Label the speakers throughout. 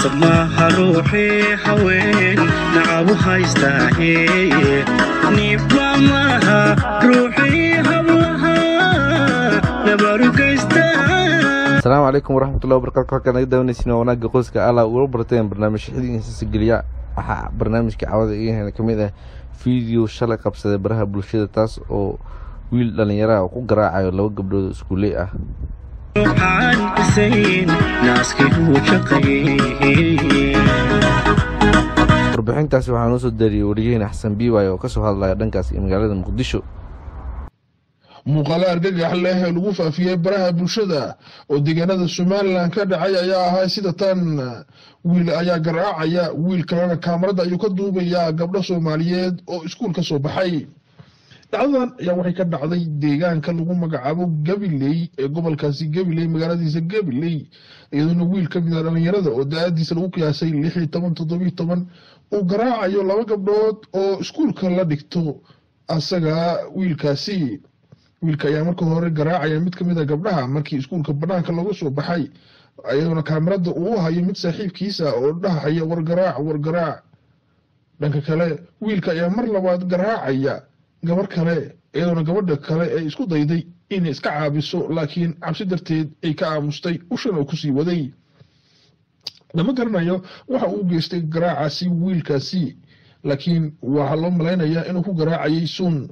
Speaker 1: Nasab maaha ruuxii haween nacabu haystaaye, niibba maaha ruuxii hablaha nabarugaystaa.
Speaker 2: Asalaamu calaykum waraxmatullahi wabarakatu. Halkaan naga daawanaysiin waa Wanaagga Qoyska Allah ula barteen barnaamij xidigiisa geliya. Waxaa barnaamijka cawada iga ka mid ah video shalay qabsaday baraha bulshada, taas oo wiil dhalinyaraha ku garaacayo laba gabdhood oo iskuuley ah.
Speaker 1: Ruuxaan isayn naaskii uu shaqeeyey.
Speaker 2: Warbixintaasi waxaa noo soo dariyey wariyaheen Xasan Biwaay oo kasoo hadlaya dhankaas iyo magaalada Muqdisho.
Speaker 3: Muuqaalo argagax leh ee lagu faafiyey baraha bulshada oo deegaanada Somalilan ka dhacay ayaa ahaa sida tan: wiil ayaa garaacaya wiil kalena, kaamarada ayuu ka duubayaa gabdho Soomaaliyeed oo iskuul ka soo baxay. Dhacdadan ayaa waxay ka dhacday deegaanka lagu magacaabo Gabiley ee gobolkaasi Gabiley, magaaladiisa Gabiley, iyadoona wiil ka mid ah dhalinyarada oo da-aadiisa lagu qiyaasay 16, 17 uu garaacayo laba gabdhood oo iskuulka la dhigto asaga. Wiilkaasi, wiilka ayaa marka hore garaacaya mid kamid a gabdhaha markii iskuulka banaanka looga soo baxay, iyadoona kaamarada uu hayo mid saaxiibkiisa oo dhahaya "War garaac, war garaac." Dhanka kale, wiilka ayaa mar labaad garaacaya gabar kale, iyadoona gabadha kale ay isku dayday inay iska caabiso, laakiin cabsi darteed ay ka aamustay, ushana uu kusii waday. Lama garanayo waxa uu geystay garaacaasi wiilkaasi, laakiin waxaa loo malaynayaa inuu ku garaacayay sun.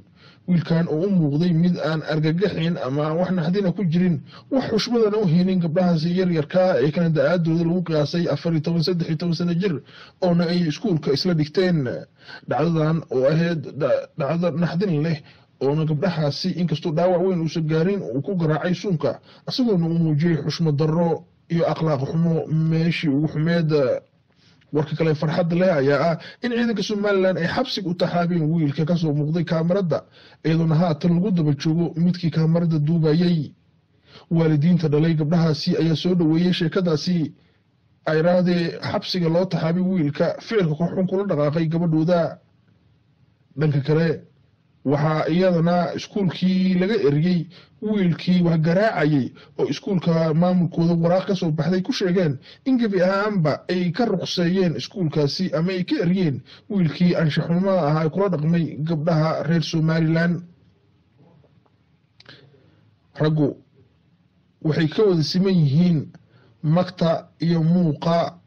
Speaker 3: Wiilkan oo u muuqday mid aan argagaxin ama aan wax naxdina ku jirin, wax xushmadana u haynin gabdhahaasi yaryarkaa ee kana da-aadooda lagu qiyaasay 14, 13 sano jir, oona ay iskuulka isla dhigteen. Dhacdadan oo ahayd dhacdo naxdin leh, oona gabdhahaasi inkastoo dhaawac weyn uusan gaarin uu ku garaacay suunka, isagoona uu muujiyey xushmad darro iyo akhlaaq xumo meeshii ugu xumeed. Warka kale farxadda leh ayaa ah in ciidanka Somalilan ay xabsiga u taxaabeen wiilka kasoo muuqday kaamarada, iyadoona haatan lagu daba joogo midkii kaamarada duubayay. Waalidiinta dhalay gabdhahaasi ayaa soo dhoweeyey sheekadaasi ayraadee xabsiga loo taxaabay wiilka ficilka xun kula dhaqaaqay gabadhooda. Dhanka kale, waxaa iyadana iskuulkii laga eriyey wiilkii wax garaacayay, oo iskuulka maamulkooda waraaq ka soo baxday ku sheegeen in gebi ahaanba ay ka ruqseeyeen iskuulkaasi ama ay ka eriyeen wiilkii anshaxumada ahaa ee kula dhaqmay gabdhaha reer Somalilan. Raggu waxay ka wada siman yihiin magta iyo muuqa,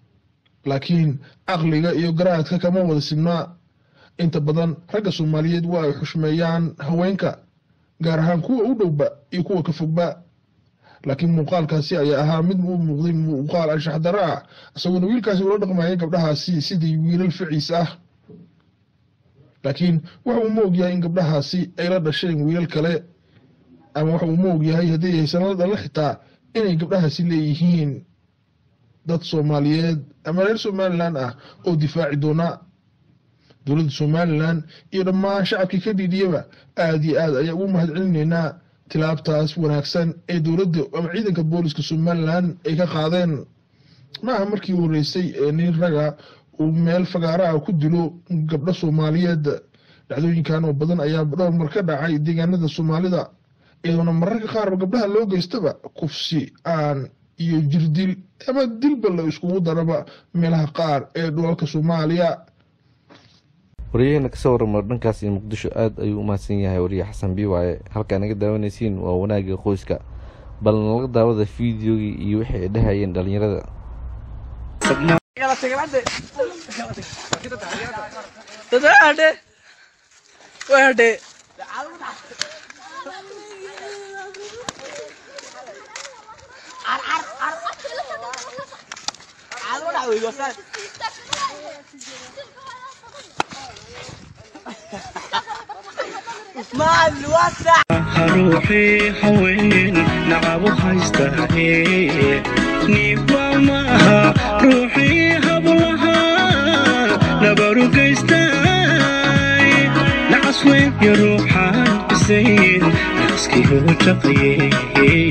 Speaker 3: laakiin caqliga iyo garaadka kama wada simnaa. Inta badan ragga Soomaaliyeed waa ay xushmeeyaan haweenka, gaar ahaan kuwa u dhowba iyo kuwa ka fogba, laakiin muuqaalkaasi ayaa ahaa mid u muuqday muuqaal anshax darro ah, isagoona wiilkaasi ula dhaqmaya gabdhahaasi sidii wiilal ficiis ah. Laakiin waxa uu moog yahay in gabdhahaasi ay la dhasheen wiilal kale, ama waxa uu moog yahay haddii aysan la dhalan xitaa inay gabdhahaasi leeyihiin dad Soomaaliyeed ama reer Somalilan ah oo difaaci doona. Dowladda Somalilan iyo dhammaan shacabkii ka dhiidhiyaba aada iyo aad ayaa ugu mahad celinaynaa tilaabtaas wanaagsan ee dowladda ama ciidanka booliska Somalilan ay ka qaadeen. Maaha markii horeysay ee nin raga uu meel fagaaraha ku dilo gabdho Soomaaliyeed. Dhacdooyinkan oo badan ayaa dhowr mar ka dhacay deegaanada Soomaalida, iyadoona mararka qaarba gabdhaha loo geystaba kufsi aan iyo jirdil ama dilba la iskugu daraba meelaha qaar ee dhulalka Soomaaliya.
Speaker 2: Waryaheena kasoo waramo dhankaas iyo Muqdisho aada ayuu u mahadsan yahay, wariye Xasan Biwaaye. Halkaa naga daawanaysiin waa Wanaagga Qoyska. Bal nalaga daawada fideogii iyo wixii ay dhahayeen dhalinyarada.
Speaker 1: Ruuxii haween nacabu haystaaye, niibba maaha ruuxii hablaha nabarugaystay, nacas weyn iyo ruuxaan isayn naaskii uu shaqeeyey.